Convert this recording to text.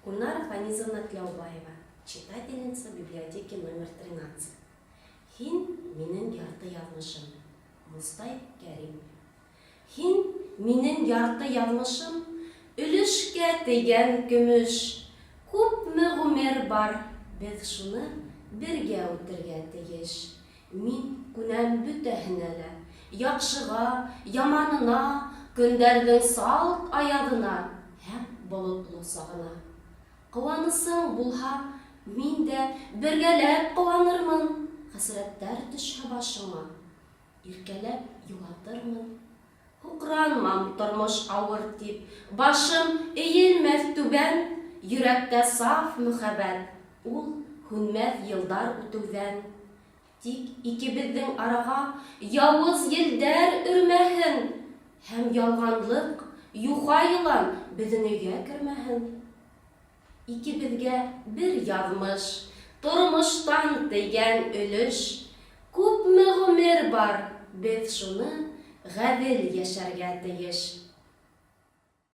Гульнара Фанизовна Тләүбаева, читательница библиотеки номер 13. Һин минең ярты яҙмышым. Мостай Кәрим. Һин минең ярты яҙмышым, Өлөшкә тейгән көмөш. Күпме ғүмер бар, беҙ шуны Бергә үтергә тейеш. Мин күнәм бөтәһенә лә, Яҡшыға, яманына, Көндәрҙең салт аяҙына Һәм болотло сағына. Ҡыуанысың булһа, мин дә Бергәләп ҡыуанырмын, Хәсрәттәр төшһә башыма, Иркәләп йыуатырмын. Һуҡранмам тормош ауыр дип, Башым эйелмәҫ түбән, Йөрәктә саф мөхәббәт, Ул һүнмәҫ йылдар үтеүҙән. Тик икебеҙҙең араға Яуыз елдәр өрмәһен, Һәм ялғанлыҡ, юха йылан Беҙҙең өйгә кермәһен. Икебеҙгә бер яҙмыш, Тормоштан тейгән өлөш. Күпме ғүмер бар, беҙ шуны Ғәҙел йәшәргә тейеш.